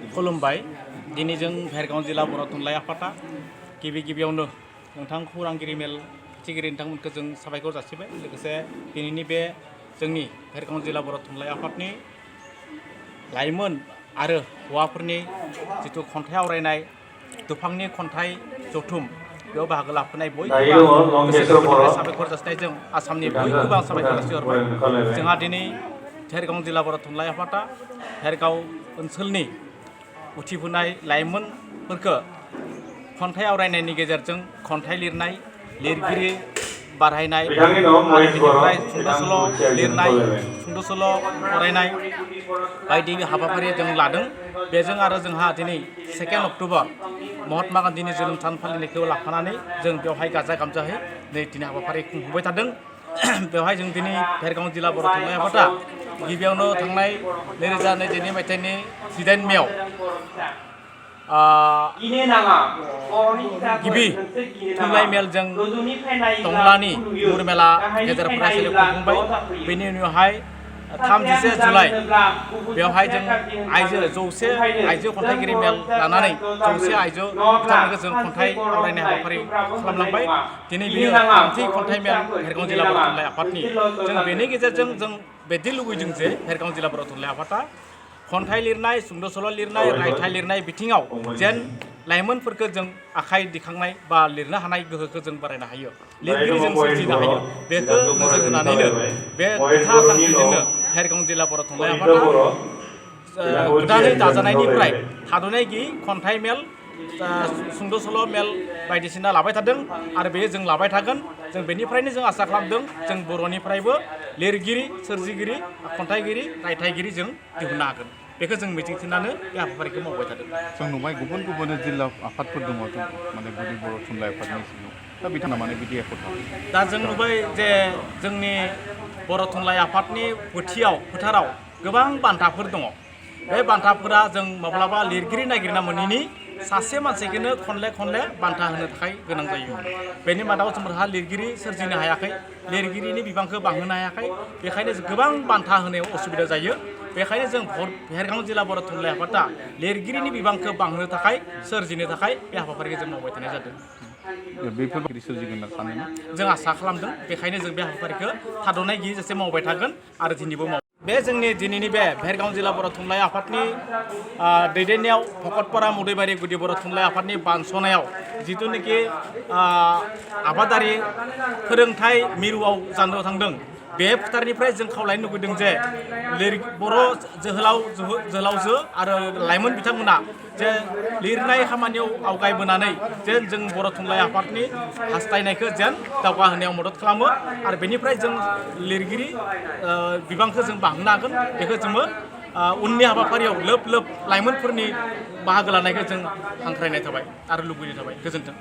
खुलुमबाय दिनै जों भेरगाव जिल्ला बर' थुनलाइ आफादा गिबियावनो नोंथां खौरांगिरि मेल थिगिरि नोंथांमोनखौ जों साबायखर जासिबाय लोगोसे दिनैनि बे जोंनि भेरगाव जिल्ला बर' थुनलाइ आफादनि लाइमोन आरो हौवाफोरनि जिथु खन्थाइ आवरायनाय दुफांनि खन्थाइ जथुम बेयाव बाहागो लाफैनाय बयखौबो गोसो गोरबोनिफ्राय साबायखर जासिनाय जों आसामनि बयखौबो आं साबायखर जासिहरबाय। जोंहा दिनै भेरगाव जिल्ला बर' थुनलाइ आफादा भेरगाव ओनसोलनि उथिबोनाय लाइमोनफोरखौ खन्थाइ आवरायनायनि गेजेरजों खन्थाइ लिरनाय लिरगिरि बारायनाय आरो बेनिफ्राय सुंद' सल' लिरनाय सुंद' सल' फरायनाय बायदि हाबाफारि जों लादों। बेजों आरो जोंहा दिनै 2 अक्ट'बर महात्मा गान्धीनि जोनोम सान फालिनायखौ लाफानानै जों बेवहाय गाजा गोमजायै दिनै हाबाफारि खुंफुंबाय थादों। बेवहाय जों दिनै भेरगाव जिल्ला बर' थुनलाइ आफादा गिबियावनो थांनाय 2022 मायथाइनि 19 मेआव गिबि थुनलाइ मेल जों टंलानि मुरमेला गेजेर फरायसालियाव खुंफुंबाय। बेनि उनावहाय 31 जुलाइ बेवहाय जों जौसे आइजो खन्थाइगिरि मेल लानानै 100 आइजो बिथांमोनखौ जों खन्थाइ आवरायनाय हाबाफारि खालामलांबाय। दिनै बेयो थामथि खन्थाइ मेल भेरगाव जिल्ला बर' थुनलाइ आफादनि जों बेनि गेजेरजों जों बिदि लुबैदों जे भेरगाव जिल्ला बर' थुनलाइ आफादा खन्थाइ लिरनाय सुंद' सल' लिरनाय रायथाइ लिरनाय बिथिङाव जेन लाइमोनफोरखौ जों आखाइ दिखांनाय बा लिरनो हानाय गोहोखौ जों बारायनो हायो लिरगिरि जों सोरजिनो हायो बेखौ नोजोर होनानैनो बे खोथा थांखिजोंनो भेरगाव जिल्ला बर' थुनलाइ आफादा गोदानै दाजानायनिफ्राय थाद'नाय गैयै खन्थाइ मेल सुंद' सल' मेल बायदिसिना लाबाय थादों आरो बेयो जों लाबाय थागोन। जों बेनिफ्रायनो जों आसा खालामदों जों बर'निफ्रायबो लिरगिरि सोरजिगिरि खन्थाइगिरि रायथाइगिरि जों दिहुननो हागोन। बेखौ जों मिजिंथिनानै बे हाबाफारिखौ मावबाय थादों। जों नुबाय गुबुन गुबुन जिल्ला आफादफोर दङ माने गुदि बर' थुनलाइ आफादनि सिङाव दा बिथांमोना माने बिदि एफर्ट खालामो। दा जों नुबाय जे जोंनि बर' थुनलाइ आफादनि फोथाराव गोबां बान्थाफोर दङ। बे बान्थाफोरा जों माब्लाबा लिरगिरि नागिरना मोनैनि सासे मानसिखौनो खनले बान्था होनो थाखाय गोनां जायो। बेनि मादाव जोंहा लिरगिरि सोरजिनो हायाखै लिरगिरिनि बिबांखौ बांहोनो हायाखै बेखायनो गोबां बान्था होनायाव असुबिदा जायो। बेखायनो जों भेरगाव जिल्ला बर' थुनलाइ आफादा लिरगिरिनि बिबांखौ बांहोनो थाखाय सोरजिनो थाखाय बे हाबाफारिखौ जों मावबाय थानाय जादों। बेफोरबायदि सोरजिगोन होनना सानोना जों आसा खालामदों। बेखायनो जों बे हाबाफारिखौ थाद'नाय गैयै जासे मावबाय थागोन आरो दिनैबो बे जोंनि दिनैनि बे भेरगाव जिल्ला बर' थुनलाइ आफादनि दैदेननायाव भकतपारा मुदैबारि गुदि बर' थुनलाइ आफादनि बानस'नायाव जिथुनाखि आबादारि फोरोंथाइ मिरुआव जानो थांदों बे फोथारनिफ्राय जों खावलायनो लुबैदों जे बर' जोहोलावजो आरो लाइमोन बिथांमोना जे लिरनाय खामानियाव आवगायबोनानै जेन जों बर' थुनलाइ आफादनि हास्थायनायखौ जेन दावगाहोनायाव मदद खालामो आरो बेनिफ्राय जों लिरगिरि बिबांखौ जों बांहोनो हागोन। बेखौ जोङो उननि हाबाफारियाव लोब लाइमोनफोरनि बाहागो लानायखौ जों हांख्रायनाय थाबाय आरो लुबैनाय थाबाय। गोजोन्थों।